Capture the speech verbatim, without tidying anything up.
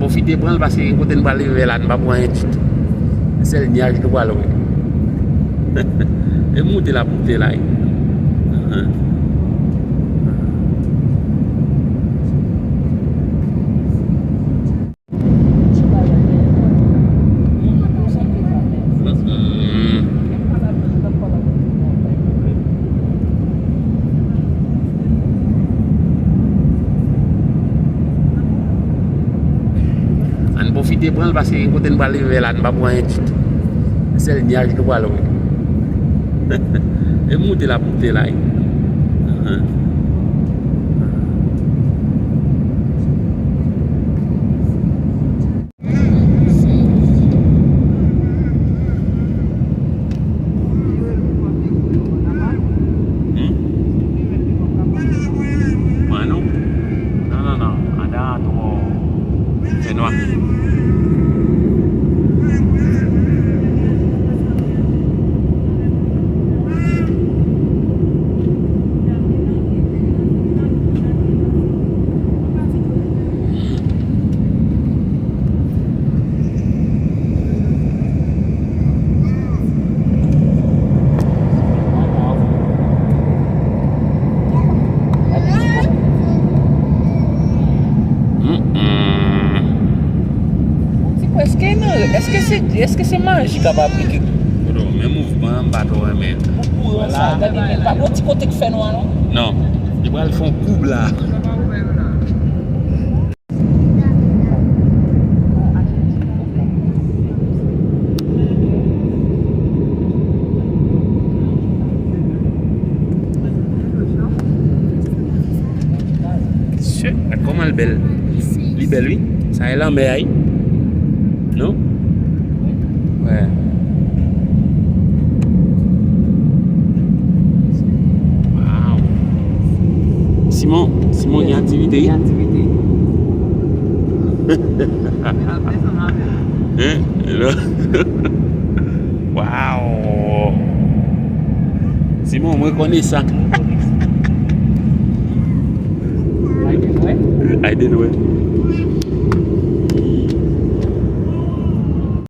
Pwofite pran l paske gen kote n pral rive la, n p ap wè anyen ditou. Se sèl nyaj nou pral wè. E moute l ap moute la wi. Ahan. Ann pwofite pran l paske gen kote n pral rive la, n p ap wè anyen ditou. Se sèl nyaj nou pral wè. E moute l ap moute la wi. Ahan. Hmm? Mwen non? Non, non, non. Andan an twò fè nwa. Mm-mm. Ti kwè, èske nan, èske se, èske se maji k ap aplike? Bro, men mouvman an, m pa twò renmen. Pou kouran sa, gade, pa gen yon ti kote k fè nwa, non? Non. Li pral fè yon koub la. Sè, gad kòman l bèl. Li bèl, wi. Sa e lanmè a, wi. Non? Wè. Waw. Simon, Simon gen aktivite, wi. Gen aktivite. Hein? Waw. Simon, mwen konnen sa. Ayden, wè. Ayden, wè.